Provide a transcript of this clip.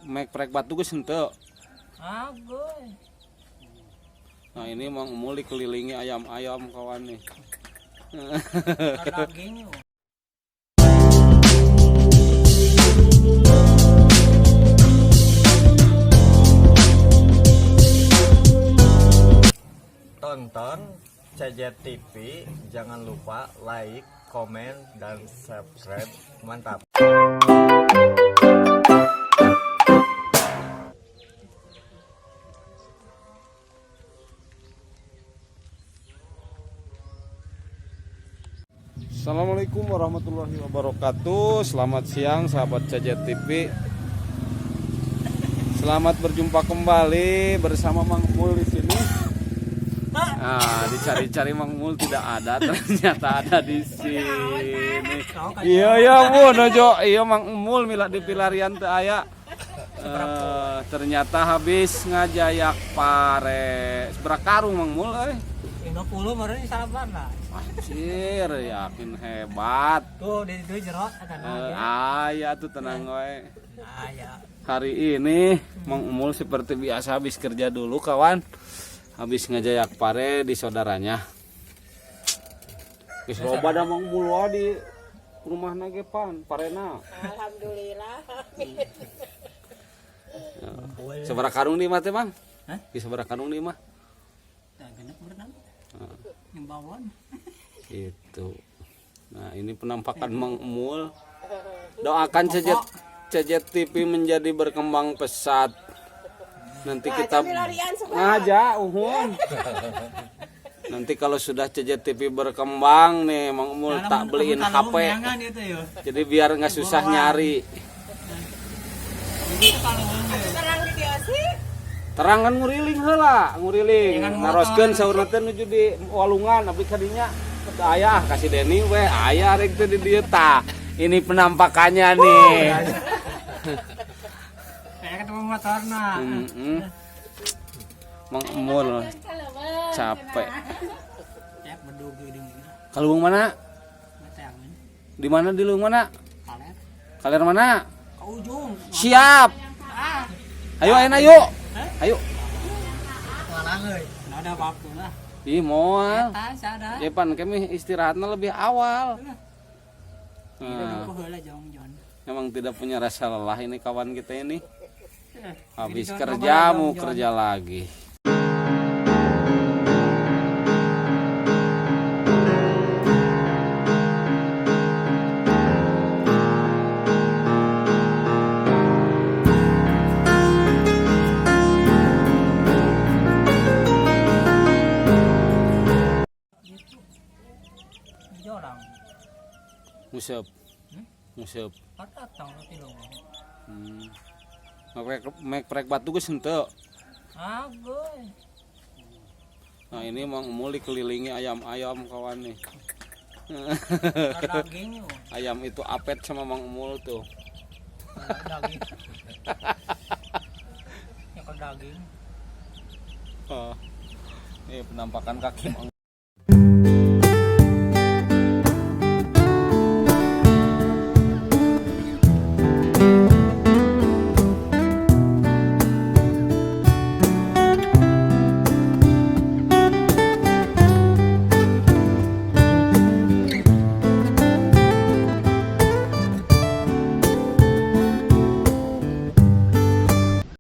Mek prek batu geus henteu. Agoy. Nah, ini Mang Mul dikelilingi ayam-ayam kawan nih. Daging yuk. Tonton CJ TV, jangan lupa like, komen, dan subscribe. Mantap. Assalamualaikum warahmatullahi wabarakatuh. Selamat siang sahabat CJ TV. Selamat berjumpa kembali bersama Mang Mul di sini. Nah, dicari-cari Mang Mul tidak ada, ternyata ada di sini. Iya iya Bu, nojo, iya Mang Mul mila di pilarian teu aya. Ternyata habis ngajayak pare. Seberapa karung Mang Mul euy? 50 baru ini salapan lah. Anjir, yakin hebat. Tuh di itu jerot akan Aya tuh tenang we. Aya. Hari ini Mang Umul seperti biasa habis kerja dulu kawan. Habis ngejayak pare di saudaranya. Geus loba da Mang Umul wae di rumahna ge pan parena. Alhamdulillah. Sabaraha karung di mah teh, Bang? Hah? Di sabaraha karung di mah? Nah, genep berenang. Yang bawon. Itu. Nah, ini penampakan Mang Umul. Doakan saja CJ TV menjadi berkembang pesat. Nanti kita Larian semua. ngaja uhun. Nanti kalau sudah CJ TV berkembang nih Mang Umul tak beliin HP. Jangan itu yo. Jadi biar nggak susah nyari. Itu kalau Terang di dia sih. Terang kan nguriling heula, nguriling. Naroskeun saurna teh nuju di walungan abdi kadinya. Teu aya ah kasih Deni we, aya rek teh di dieu tah. Ini penampakannya nih. kayak ketemu motorna. Mang Emul capek. Ya bedugi di mana? Kalung mana? Meteangan. Di mana di lung mana? Kaler. Kaler mana? Ke ujung. Siap. Ah. Ayo ayo ayo. Ayo. Walang euy. Nggak ada waktu lah. Ih moal. Tas ada. Ya pan kami istirahatnya lebih awal. Kita Nah, duku heula jong-jon. memang tidak punya rasa lelah ini kawan kita ini. Habis Jadi kerja mau jong-jon. kerja lagi. Jorang. Nguseup. Nguseup. Patatang roti dong. Mek prek batu geus henteu. Agoy. Nah, ini Mang Emul dikelilingi ayam-ayam kawan nih. Daging yuk. Ayam itu apet sama Mang Emul tuh. Daging. Yang ke daging. Oh. Ini penampakan kaki Mang